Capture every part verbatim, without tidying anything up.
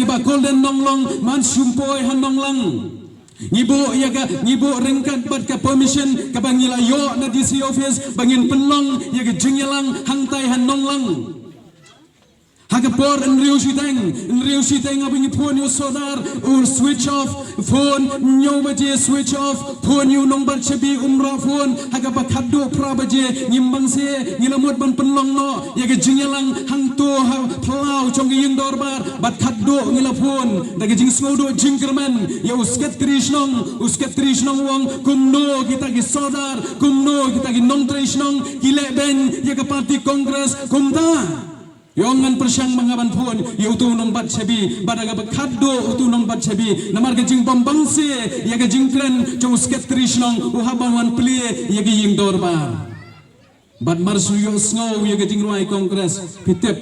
Bah Golden Nonglong, man shu poi ha Nonglang. Ngi buh ïa ka, ngi buh ryngkat bad ka permission kaba ngi la ïoh na D C office ba ngin pynlong ïa ka jingïalang hangtai ha Nonglang. Ha ka por hynriew shiteng, hynriew shiteng haba ngi phone ïa u Sordar, u switch off phone, hynñiew baje switch off phone, ïa u Nongbatshbi um rah phone. Ha kaba khatduh phra baje ngim bang se, ngi la mut ban pynlong noh ïa ka jingïalang hangto ha phyllaw jong ka ïing dorbar. Bad khatduh ngi la phone da ka jingsngewduh jingkyrmen ïa u Secretary Shnong. U Secretary Shnong u ong, kumno kita ki Sordar, kumno kita ki nongtrei shnong ki leh beiñ ïa ka party Congress kumta. Ïa, ngan pyrshang ma nga ban phone ïa utu u Nongbatshbi, bad ha kaba khatduh utu u Nongbatshbi, namar ka jingbym bang se ïa ka jingkren jong u Secretary Shnong, u hap ban wan plie ïa ka ïing dorbar. Bad mar shu ïohsngew ïa ka jingrwai Congress, phi tip,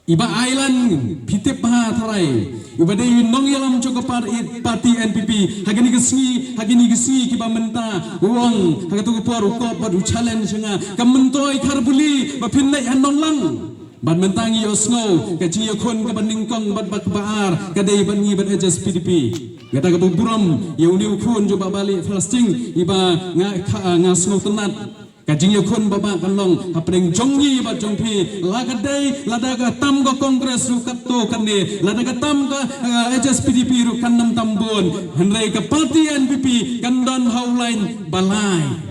i Bah Ailan, phi tip bha tharai, iba dei i nongïalam jong ka par-, i party N P P, ha kine ki sngi, ha kine ki sngi kiba mynta, u ong, ha kato ka por u kop bad u challenge ïa nga, ka Myntoi Kharbuli ba phin leit ha Nonglang. Bad mynta ngi ïohsngew ka jingïakhun kaba nyngkong bad ba kaba ar ka dei bad ngi bad H S P D P. Kata kaba burom ïa une u khun jong Bah Balieh Plasting, iba nga kha, nga sngewtynnat. Ka jingïakhun ba bha kan long hapdeng jong ngi bad jong phi. La ka dei, lada ka tam ka Congress ruh katto katne, lada ka tam ka, eh, H S P D P ruh kan ym tam bun. Hynrei ka party N P P kan don ha u lain ba lai.